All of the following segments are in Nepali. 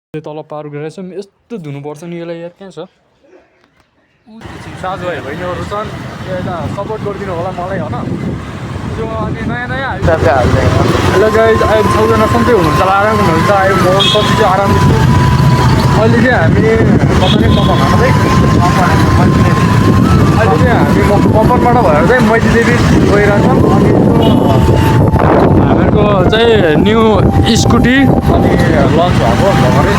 तल पार गरेर चाहिँ यस्तो धुनुपर्छ नि यसलाई यार कहाँ छ साथीभाइ बहिनीहरू छन् यता सपोर्ट गरिदिनु होला मलाई होइन अनि नयाँ नयाँ हेलो गाइज अहिले सबैजना सन्चै हुनुहुन्छ होला आराम हुनुहुन्छ अहिले म सबै चाहिँ आराम छु अहिले चाहिँ हामी अहिले चाहिँ हामी कपनबाट भएर चाहिँ मैती देवी गइरहेछौँ अनि हामीहरूको चाहिँ न्यू स्कुटी अनि लन्च भएको भर्खरै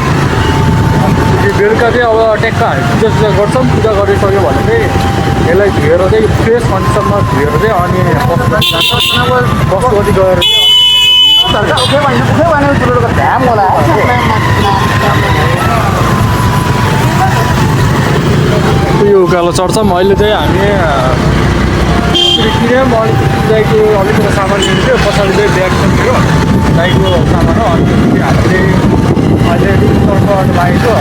बेलुका चाहिँ अब ट्याक्क हामी पूजा गर्छौँ पूजा गरिसक्यो भने चाहिँ यसलाई धुएर चाहिँ फ्रेस कन्डिसनमा धुएर चाहिँ अनि बसपति गएर यो उकालो चढ्छौँ अहिले चाहिँ हामी किन्यौँ अलिकति दाइको अलिकति सामान लिनु थियो पछाडि चाहिँ ब्याग छ मेरो दाइको सामान हो अनि हामीले अहिले तर्फबाट लागेको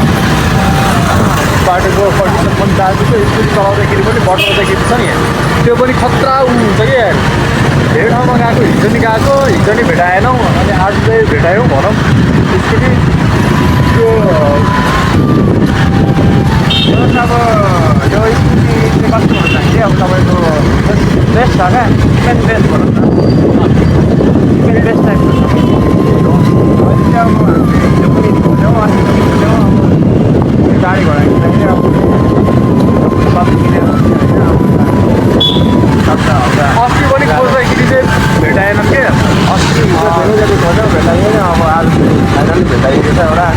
बाटोको कन्डिसन पनि दाजु छ स्कुटी चलाउँदाखेरि पनि बढ्दाखेरि छ नि त्यो पनि खतरा हुन्छ कि धेरै ठाउँमा गएको हिजो नि भेटाएनौँ अनि आज चाहिँ भेटायौँ भनौँ स्कुटी त्यो अब यो स्कुटी चाहिँ कस्तो भन्दाखेरि अब तपाईँको बेस्ट छ क्या सेकेन्ड बेस्ट भनौँ न सेकेन्ड बेस्ट टाइपको छ अहिले चाहिँ अब हामीले पनि खोल्यौँ अनि खोल्यौँ अब गाडी घोडा किन्दाखेरि अब सब किनेर अस्ति पनि खोज्दाखेरि चाहिँ भेटाएन के अस्ति धेरै खोज्यौँ भेटाइएन अब आज फाइनली भेटाइएको छ एउटा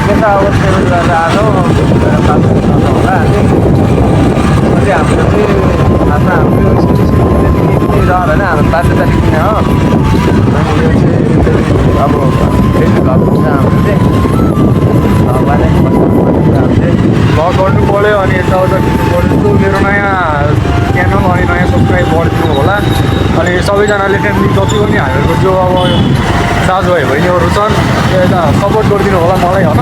त्यता अब सेभेन गरेर आएको होला अनि हाम्रो चाहिँ खासमा हाम्रो स्कुटी किने रहर होइन हाम्रो बाटो जाति किने हो अनि यो चाहिँ अब फेरि भएको छ हाम्रो चाहिँ भ्लग गर्नु पऱ्यो अनि यताउता किन्नु पऱ्यो मेरो नयाँ च्यानल अनि नयाँ सब्सक्राइब गरिदिनु होला अनि सबैजनाले फ्यामिली जति पनि हामीहरूको जो अब दाजुभाइ बहिनीहरू छन् यता सपोर्ट गरिदिनु होला मलाई होइन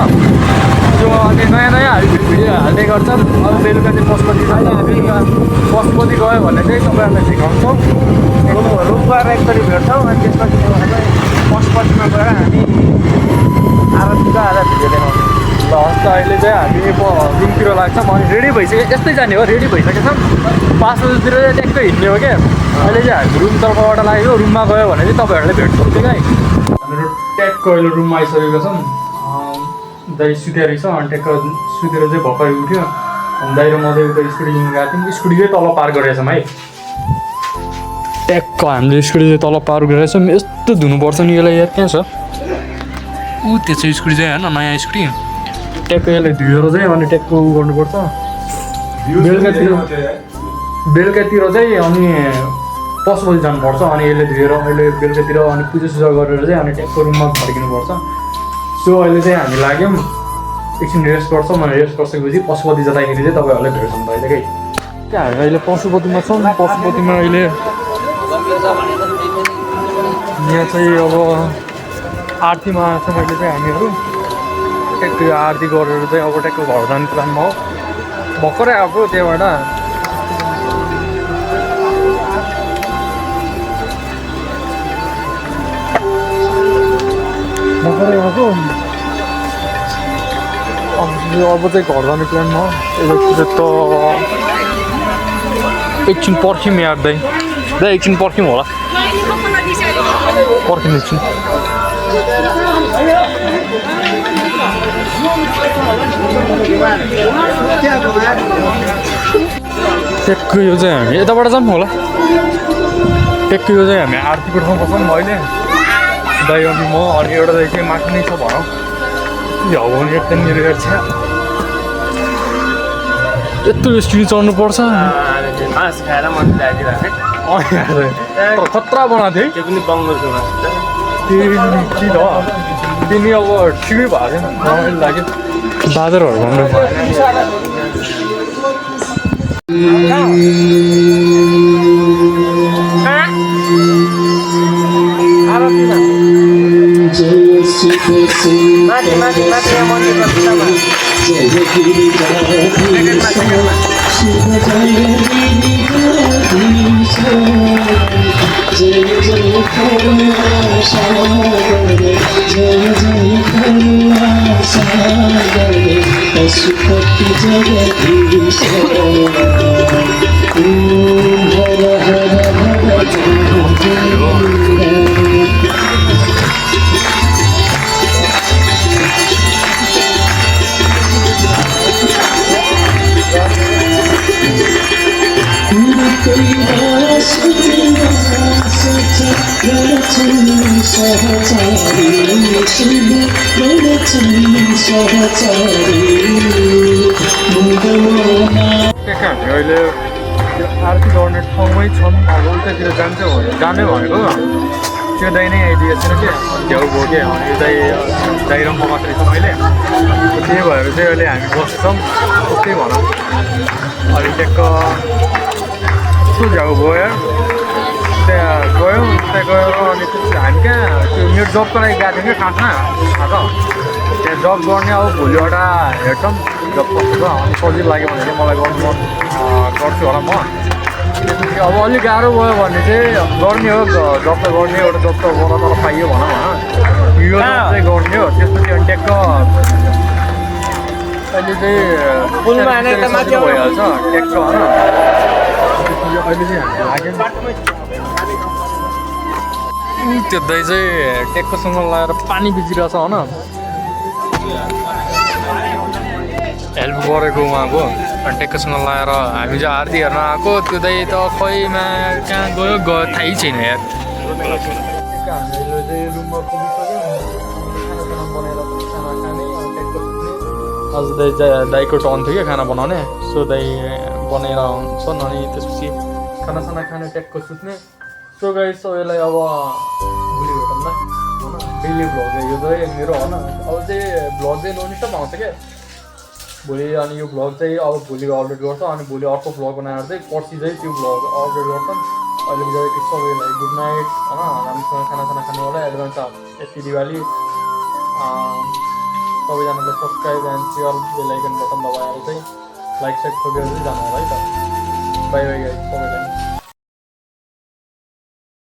जो अनि नयाँ नयाँ भिडियो हाल्ने गर्छन् अब बेलुका चाहिँ पशुपति जान्छ हामी पशुपति गयो भने चाहिँ तपाईँहरूलाई सिकाउँछौँ रुम गएर एकचोटि भेट्छौँ अनि त्यसपछि पशुपतिमा गएर हामी आधा भिडियो देखाउँछौँ ल हस् अहिले चाहिँ हामी रुमतिर लाग्छौँ अनि रेडी भइसक्यो यस्तै जाने हो रेडी भइसकेको छौँ 5 बजीतिर चाहिँ ट्याक्कै हिँड्ने हो क्या अहिले चाहिँ हामी रुम तर्फबाट लाग्यो रुममा गयो भने चाहिँ तपाईँहरूले भेट्छौँ क्या हामीहरू ट्याक्क अहिले रुममा आइसकेको छौँ दाइ सुत्या रहेछ अनि ट्याक्क सुतेर चाहिँ भर्खरै उठ्यो अनि दाइ र म चाहिँ उता स्कुटी लिनु गएको थियौँ स्कुटीकै तल पार गरेछौँ है ट्याक्क हामीले स्कुटी चाहिँ तल पार गरेछौँ यस्तो धुनुपर्छ नि यसलाई यार कहाँ छ त्यो चाहिँ स्कुटी चाहिँ होइन नयाँ स्कुटी ट्याक्क यसलाई धुएर चाहिँ अनि ट्याक्क उ गर्नुपर्छ बेलुकातिर चाहिँ अनि पशुपति जानुपर्छ अनि यसले धुएर अहिले बेलुकातिर अनि पूजा गरेर चाहिँ अनि ट्याक्क रुममा फर्किनुपर्छ सो अहिले चाहिँ हामी लाग्यौँ एकछिन रेस्ट गर्छौँ अनि रेस्ट गरिसकेपछि पशुपति जाँदाखेरि चाहिँ तपाईँहरूले भेट्छौँ पहिलेकै त्यहाँ हामी अहिले पशुपतिमा छौँ पशुपतिमा अहिले यहाँ चाहिँ अब आरतीमा छौँ अहिले चाहिँ हामीहरू ट्याक्क आरती गरेर चाहिँ अब ट्याक्क घर जाने प्लानमा हो भर्खरै आएको त्यहाँबाट भर्खरै आएको अब चाहिँ घर जाने प्लानमा हो त एकछिन पर्ख्यौँ यार दाइ एकछिन पर्ख्यौँ होला पर्ख्यौँ एकछिन ट्याक्क यो चाहिँ हामी यताबाट जाऊँ होला ट्याक्क यो चाहिँ हामी आरतीको ठाउँमा छौँ अहिले दाइ अनि म अनि एउटा दाइ चाहिँ माथि नै छ भनौँ झ्याउ भने एकदम हेर्छ यत्रो स्कुटी चढ्नुपर्छ खतरा बनाएको थियो त्यो पनि तिमी अब ठिकै भएको थियो रमाइलो लाग्यो बाजारहरू भन्नु जय जय पशुपति जगदीश हर हर अहिले त्यो आरती गर्ने ठाउँमै छौँ अब उतातिर जाने भनेको त्यो दाइ नै आइदिएको छैन क्या झ्याउ भयो क्या अनि यो दाइरमको मात्रै छ मैले त्यही भएर चाहिँ अहिले हामी बस्छौँ त्यही भनौँ अनि ट्याक्क कस्तो झ्याउ भयो यार त्यहाँ गयौँ त्यहाँ गएर अनि हामी कहाँ त्यो मेरो जबको लागि गएको थियौँ क्या खासमा थाहा त्यहाँ जब गर्ने अब भोलि एउटा हेर्छौँ जब कस्तो अनि सजिलो लाग्यो भने चाहिँ मलाई गर्छु होला म त्यसपछि अब अलिक गाह्रो भयो भने चाहिँ गर्ने हो जब त गर्ने एउटा जब त गर तर पाइयो भनौँ होइन यो जब चाहिँ गर्ने हो त्यसपछि अनि ट्याक्क अहिले चाहिँ भइहाल्छ ट्याक्क होइन अहिले चाहिँ हामी लाग्यो त्यो दाइ चाहिँ ट्याक्कसँग लगाएर पानी भिजिरहेछ होइन हेल्प गरेको उहाँको अनि ट्याक्कसँग लगाएर हामी चाहिँ आरती हेर्न आएको त्यो दाइ त खैमा कहाँ गयो थाहै छैन यार हामीले चाहिँ रुममा पुगिसक्यो खानासाना बनाएर खाना खाने आज दाइको टर्न थियो क्या खाना बनाउने सो दाइ बनाएर हुन्छन् अनि त्यसपछि खानासाना खाने ट्याक्क सुत्ने सो गाइस सबैलाई अब भोलि भेटौँ न होइन डेली भ्लग यो चाहिँ मेरो होइन अब चाहिँ भ्लग चाहिँ ननस्टप आउँछ क्या भोलि अनि यो भ्लग चाहिँ अब भोलि अपलोड गर्छ अनि भोलि अर्को भ्लग बनाएर चाहिँ पर्सि चाहिँ त्यो भ्लग अपलोड गर्छन् अहिलेको चाहिँ सबैलाई गुड नाइट होइन राम्रोसँग खानासाना खानु होला एडभान्स यति दिवाली सबैजनाले subscribe and share bell icon button दबाएर चाहिँ लाइक साइक ठोकेर चाहिँ जानु होला है त बाई बाई गाइस सबैलाई